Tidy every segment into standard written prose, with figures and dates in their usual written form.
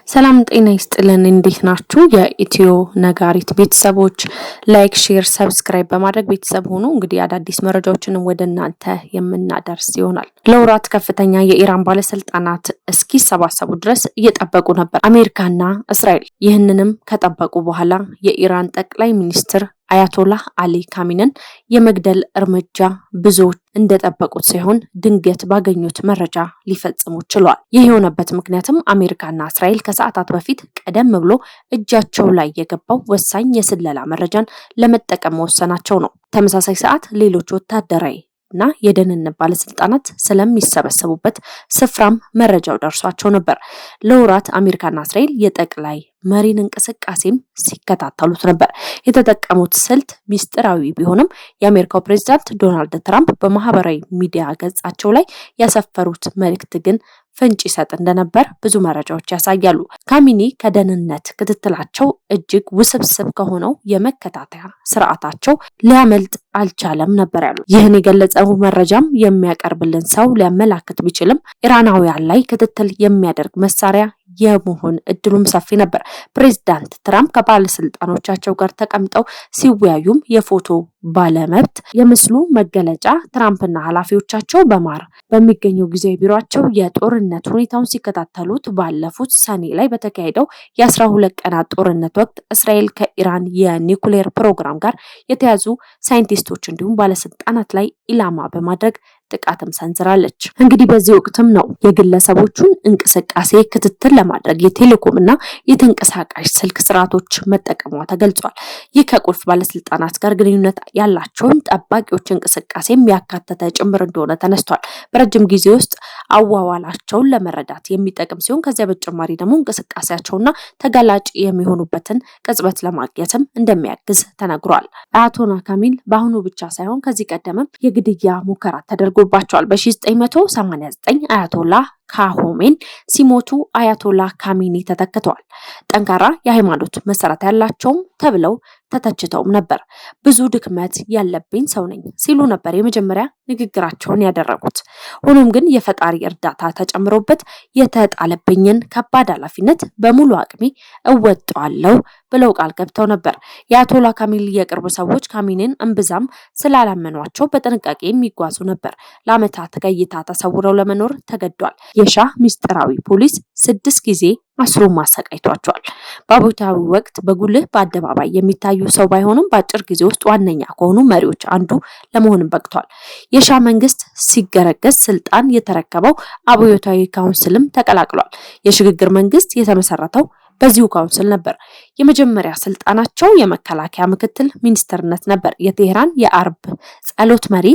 ሰላም ጤና ይስጥልን። እንዴት ናችሁ? የኢትዮ ነጋሪት ቤተሰቦች like፣ share፣ subscribe በማድረግ ቤተሰብ ሆኑ። እንግዲህ አዳዲስ መረጃዎችንም ወደ እናንተ የምናደርስ ይሆናል። ለወራት ከፍተኛ የኢራን ባለስልጣናት እስኪሰባሰቡ ድረስ እየጠበቁ ነበር አሜሪካና እስራኤል። ይህንንም ከጠበቁ በኋላ የኢራን ጠቅላይ ሚኒስትር አያቶላህ አሊ ካሚንን የመግደል እርምጃ ብዙዎች እንደጠበቁት ሳይሆን ድንገት ባገኙት መረጃ ሊፈጽሙ ችሏል። ይህ የሆነበት ምክንያትም አሜሪካና እስራኤል ከሰዓታት በፊት ቀደም ብሎ እጃቸው ላይ የገባው ወሳኝ የስለላ መረጃን ለመጠቀም መወሰናቸው ነው። ተመሳሳይ ሰዓት ሌሎች ወታደራዊ እና የደህንነት ባለስልጣናት ስለሚሰበሰቡበት ስፍራም መረጃው ደርሷቸው ነበር። ለወራት አሜሪካና እስራኤል የጠቅላይ መሪን እንቅስቃሴም ሲከታተሉት ነበር። የተጠቀሙት ስልት ሚስጥራዊ ቢሆንም የአሜሪካው ፕሬዚዳንት ዶናልድ ትራምፕ በማህበራዊ ሚዲያ ገጻቸው ላይ ያሰፈሩት መልእክት ግን ፍንጭ ይሰጥ እንደነበር ብዙ መረጃዎች ያሳያሉ። ካሚኒ ከደህንነት ክትትላቸው እጅግ ውስብስብ ከሆነው የመከታተያ ስርዓታቸው ሊያመልጥ አልቻለም ነበር ያሉ። ይህን የገለጸው መረጃም የሚያቀርብልን ሰው ሊያመላክት ቢችልም ኢራናውያን ላይ ክትትል የሚያደርግ መሳሪያ የመሆን እድሉም ሰፊ ነበር። ፕሬዚዳንት ትራምፕ ከባለስልጣኖቻቸው ጋር ተቀምጠው ሲወያዩም የፎቶ ባለመብት የምስሉ መገለጫ ትራምፕና ኃላፊዎቻቸው በማር በሚገኘው ጊዜያዊ ቢሯቸው የጦርነት ሁኔታውን ሲከታተሉት ባለፉት ሰኔ ላይ በተካሄደው የ12 ቀናት ጦርነት ወቅት እስራኤል ከኢራን የኒውክሌር ፕሮግራም ጋር የተያዙ ሳይንቲስቶች እንዲሁም ባለስልጣናት ላይ ኢላማ በማድረግ ጥቃትም ሰንዝራለች። እንግዲህ በዚህ ወቅትም ነው የግለሰቦቹን እንቅስቃሴ ክትትል ለማድረግ የቴሌኮም እና የተንቀሳቃሽ ስልክ ስርዓቶች መጠቀሟ ተገልጿል። ይህ ከቁልፍ ባለስልጣናት ጋር ግንኙነት ያላቸውን ጠባቂዎች እንቅስቃሴም ያካተተ ጭምር እንደሆነ ተነስቷል። በረጅም ጊዜ ውስጥ አዋዋላቸውን ለመረዳት የሚጠቅም ሲሆን ከዚያ በተጨማሪ ደግሞ እንቅስቃሴያቸውና ተጋላጭ የሚሆኑበትን ቅጽበት ለማግኘትም እንደሚያግዝ ተነግሯል። አያቶላ ካሚኒ በአሁኑ ብቻ ሳይሆን ከዚህ ቀደምም የግድያ ሙከራ ተደርጎባቸዋል። በ1989 አያቶላ ካሆሜን ሲሞቱ አያቶላ ካሚኒ ተተክተዋል። ጠንካራ የሃይማኖት መሰረት ያላቸውም ተብለው ተተችተውም ነበር። ብዙ ድክመት ያለብኝ ሰው ነኝ ሲሉ ነበር የመጀመሪያ ንግግራቸውን ያደረጉት። ሆኖም ግን የፈጣሪ እርዳታ ተጨምሮበት የተጣለብኝን ከባድ ኃላፊነት በሙሉ አቅሜ እወጣዋለሁ ብለው ቃል ገብተው ነበር። የአያቶላ ካሚኒ የቅርብ ሰዎች ካሚኒን እምብዛም ስላላመኗቸው በጥንቃቄ የሚጓዙ ነበር። ለዓመታት ከእይታ ተሰውረው ለመኖር ተገዷል። የሻህ ምስጢራዊ ፖሊስ 6 ጊዜ አስሮ ማሰቃይቷቸዋል። በአብዮታዊ ወቅት በጉልህ በአደባባይ የሚታዩ ሰው ባይሆኑም በአጭር ጊዜ ውስጥ ዋነኛ ከሆኑ መሪዎች አንዱ ለመሆንም በቅቷል። የሻህ መንግስት ሲገረገዝ ስልጣን የተረከበው አብዮታዊ council ም ተቀላቅሏል። የሽግግር መንግስት የተመሰረተው በዚሁ council ነበር። የመጀመሪያ ስልጣናቸው የመከላከያ ምክትል ሚኒስትርነት ነበር። የቴህራን የአርብ ጸሎት መሪ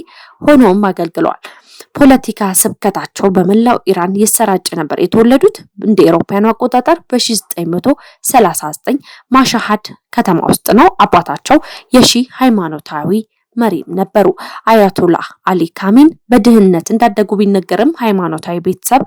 ሆኖም አገልግለዋል። ፖለቲካ ስብከታቸው በመላው ኢራን ይሰራጭ ነበር። የተወለዱት እንደ ኤሮፓውያኑ አቆጣጠር በ1939 ማሻሃድ ከተማ ውስጥ ነው። አባታቸው የሺ ሃይማኖታዊ መሪም ነበሩ። አያቶላህ አሊ ካሚን በድህነት እንዳደጉ ቢነገርም ሃይማኖታዊ ቤተሰብ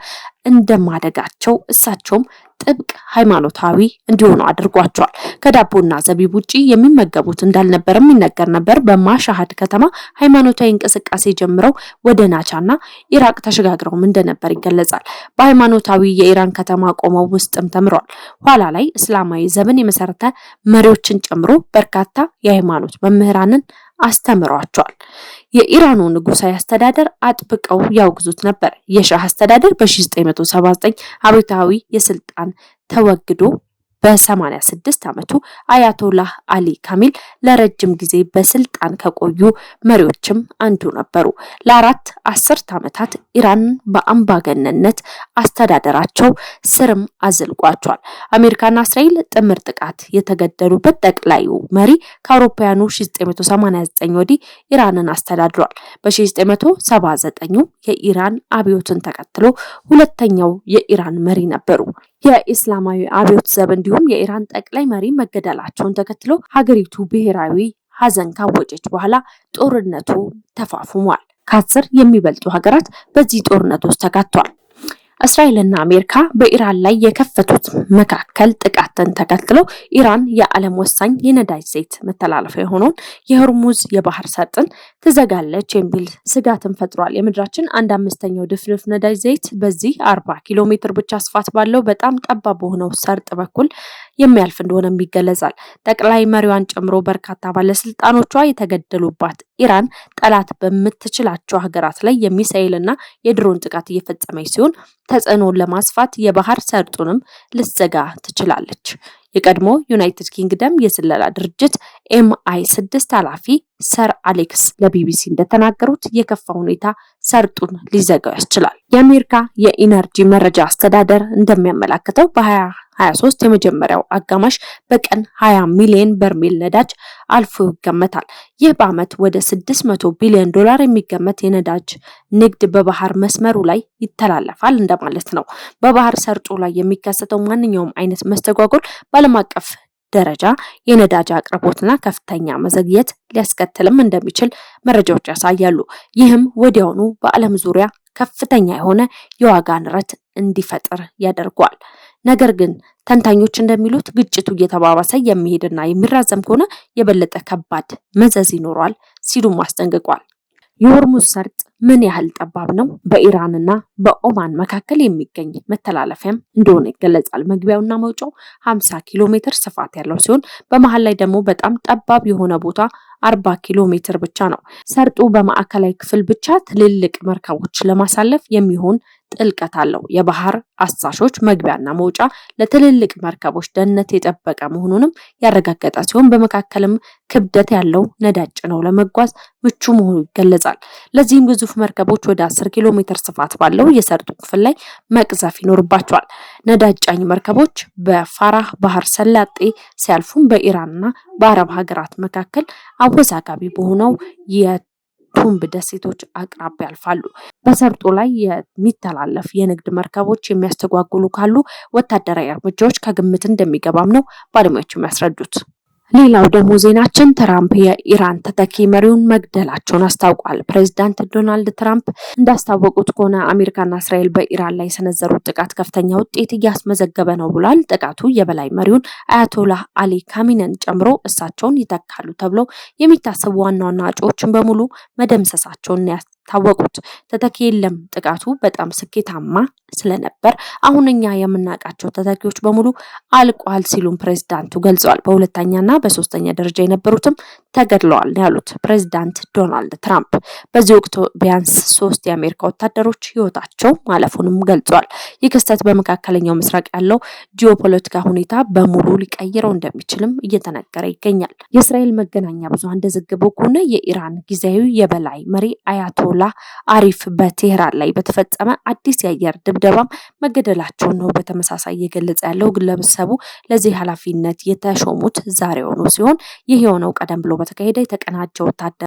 እንደማደጋቸው እሳቸውም ጥብቅ ሃይማኖታዊ እንዲሆኑ አድርጓቸዋል። ከዳቦና ዘቢብ ውጪ የሚመገቡት እንዳልነበረም ይነገር ነበር። በማሻሃድ ከተማ ሃይማኖታዊ እንቅስቃሴ ጀምረው ወደ ናቻና ኢራቅ ተሸጋግረውም እንደነበር ይገለጻል። በሃይማኖታዊ የኢራን ከተማ ቆመው ውስጥም ተምረዋል። ኋላ ላይ እስላማዊ ዘብን የመሰረተ መሪዎችን ጨምሮ በርካታ የሃይማኖት መምህራንን አስተምሯቸዋል። የኢራኑ ንጉሳዊ አስተዳደር አጥብቀው ያወግዙት ነበር። የሻህ አስተዳደር በ1979 አብዮታዊ የስልጣን ተወግዶ በ86 ዓመቱ አያቶላህ አሊ ካሚል ለረጅም ጊዜ በስልጣን ከቆዩ መሪዎችም አንዱ ነበሩ። ለአራት አስርት ዓመታት ኢራን በአምባገነንነት አስተዳደራቸው ስርም አዘልቋቸዋል። አሜሪካና እስራኤል ጥምር ጥቃት የተገደሉበት ጠቅላዩ መሪ ከአውሮፓውያኑ 1989 ወዲህ ኢራንን አስተዳድሯል። በ1979 የኢራን አብዮትን ተከትሎ ሁለተኛው የኢራን መሪ ነበሩ። የኢስላማዊ አብዮት ዘብ እንዲሁም የኢራን ጠቅላይ መሪ መገደላቸውን ተከትሎ ሀገሪቱ ብሔራዊ ሀዘን ካወጀች በኋላ ጦርነቱ ተፋፍሟል። ከ10 የሚበልጡ ሀገራት በዚህ ጦርነት ውስጥ ተካተዋል። እስራኤልና አሜሪካ በኢራን ላይ የከፈቱት መካከል ጥቃትን ተከትሎ ኢራን የዓለም ወሳኝ የነዳጅ ዘይት መተላለፊያ የሆነውን የሆርሙዝ የባህር ሰርጥን ትዘጋለች የሚል ስጋትን ፈጥሯል። የምድራችን አንድ አምስተኛው ድፍድፍ ነዳጅ ዘይት በዚህ 40 ኪሎ ሜትር ብቻ ስፋት ባለው በጣም ጠባብ በሆነው ሰርጥ በኩል የሚያልፍ እንደሆነም ይገለጻል። ጠቅላይ መሪዋን ጨምሮ በርካታ ባለስልጣኖቿ የተገደሉባት ኢራን ጠላት በምትችላቸው ሀገራት ላይ የሚሳኤልና የድሮን ጥቃት እየፈጸመች ሲሆን ተጽዕኖን ለማስፋት የባህር ሰርጡንም ልትዘጋ ትችላለች። የቀድሞ ዩናይትድ ኪንግደም የስለላ ድርጅት MI6 ኃላፊ ሰር አሌክስ ለቢቢሲ እንደተናገሩት የከፋ ሁኔታ ሰርጡን ሊዘጋው ያስችላል። የአሜሪካ የኢነርጂ መረጃ አስተዳደር እንደሚያመላክተው በ2023 የመጀመሪያው አጋማሽ በቀን 20 ሚሊዮን በርሜል ነዳጅ አልፎ ይገመታል። ይህ በዓመት ወደ 600 ቢሊዮን ዶላር የሚገመት የነዳጅ ንግድ በባህር መስመሩ ላይ ይተላለፋል እንደማለት ነው። በባህር ሰርጡ ላይ የሚከሰተው ማንኛውም አይነት መስተጓጎል በዓለም አቀፍ ደረጃ የነዳጅ አቅርቦትና ከፍተኛ መዘግየት ሊያስከትልም እንደሚችል መረጃዎች ያሳያሉ። ይህም ወዲያውኑ በዓለም ዙሪያ ከፍተኛ የሆነ የዋጋ ንረት እንዲፈጥር ያደርገዋል። ነገር ግን ተንታኞች እንደሚሉት ግጭቱ እየተባባሰ የሚሄድና የሚራዘም ከሆነ የበለጠ ከባድ መዘዝ ይኖረዋል ሲሉም አስጠንቅቋል። የሆርሙዝ ሰርጥ ምን ያህል ጠባብ ነው? በኢራንና በኦማን መካከል የሚገኝ መተላለፊያም እንደሆነ ይገለጻል። መግቢያውና መውጫው 50 ኪሎ ሜትር ስፋት ያለው ሲሆን በመሀል ላይ ደግሞ በጣም ጠባብ የሆነ ቦታ 40 ኪሎ ሜትር ብቻ ነው። ሰርጡ በማዕከላዊ ክፍል ብቻ ትልልቅ መርከቦች ለማሳለፍ የሚሆን ጥልቀት አለው። የባህር አሳሾች መግቢያና መውጫ ለትልልቅ መርከቦች ደህንነት የጠበቀ መሆኑንም ያረጋገጠ ሲሆን በመካከልም ክብደት ያለው ነዳጅ ጭነው ለመጓዝ ምቹ መሆኑ ይገለጻል። ለዚህም ግዙፍ መርከቦች ወደ 10 ኪሎ ሜትር ስፋት ባለው የሰርጡ ክፍል ላይ መቅዘፍ ይኖርባቸዋል። ነዳጅ ጫኝ መርከቦች በፋራህ ባህር ሰላጤ ሲያልፉም በኢራንና በአረብ ሀገራት መካከል አወዛጋቢ በሆነው የቱምብ ደሴቶች አቅራቢያ ያልፋሉ። በሰርጡ ላይ የሚተላለፍ የንግድ መርከቦች የሚያስተጓጉሉ ካሉ ወታደራዊ እርምጃዎች ከግምት እንደሚገባም ነው ባለሙያዎቹ የሚያስረዱት። ሌላው ደግሞ ዜናችን ትራምፕ የኢራን ተተኪ መሪውን መግደላቸውን አስታውቋል። ፕሬዚዳንት ዶናልድ ትራምፕ እንዳስታወቁት ከሆነ አሜሪካና እስራኤል በኢራን ላይ የሰነዘሩት ጥቃት ከፍተኛ ውጤት እያስመዘገበ ነው ብሏል። ጥቃቱ የበላይ መሪውን አያቶላህ አሊ ካሚነን ጨምሮ እሳቸውን ይተካሉ ተብሎ የሚታሰቡ ዋና ዋና እጩዎችን በሙሉ መደምሰሳቸውን ያስታወቁት። ተተኪ የለም። ጥቃቱ በጣም ስኬታማ ስለነበር አሁን እኛ የምናውቃቸው ተተኪዎች በሙሉ አልቋል ሲሉም ፕሬዚዳንቱ ገልጸዋል። በሁለተኛና በሶስተኛ ደረጃ የነበሩትም ተገድለዋል ያሉት ፕሬዚዳንት ዶናልድ ትራምፕ በዚህ ወቅት ቢያንስ 3 የአሜሪካ ወታደሮች ሕይወታቸው ማለፉንም ገልጿል። ይህ ክስተት በመካከለኛው ምስራቅ ያለው ጂኦፖለቲካ ሁኔታ በሙሉ ሊቀይረው እንደሚችልም እየተነገረ ይገኛል። የእስራኤል መገናኛ ብዙኃን እንደዘገበው ከሆነ የኢራን ጊዜያዊ የበላይ መሪ አያቶላ አሪፍ በቴህራን ላይ በተፈጸመ አዲስ የአየር ድብደባም መገደላቸውን ነው በተመሳሳይ እየገለጸ ያለው። ግለሰቡ ለዚህ ኃላፊነት የተሾሙት ዛሬውኑ ሲሆን ይህ የሆነው ቀደም ብሎ በተካሄደ የተቀናጀ ወታደራዊ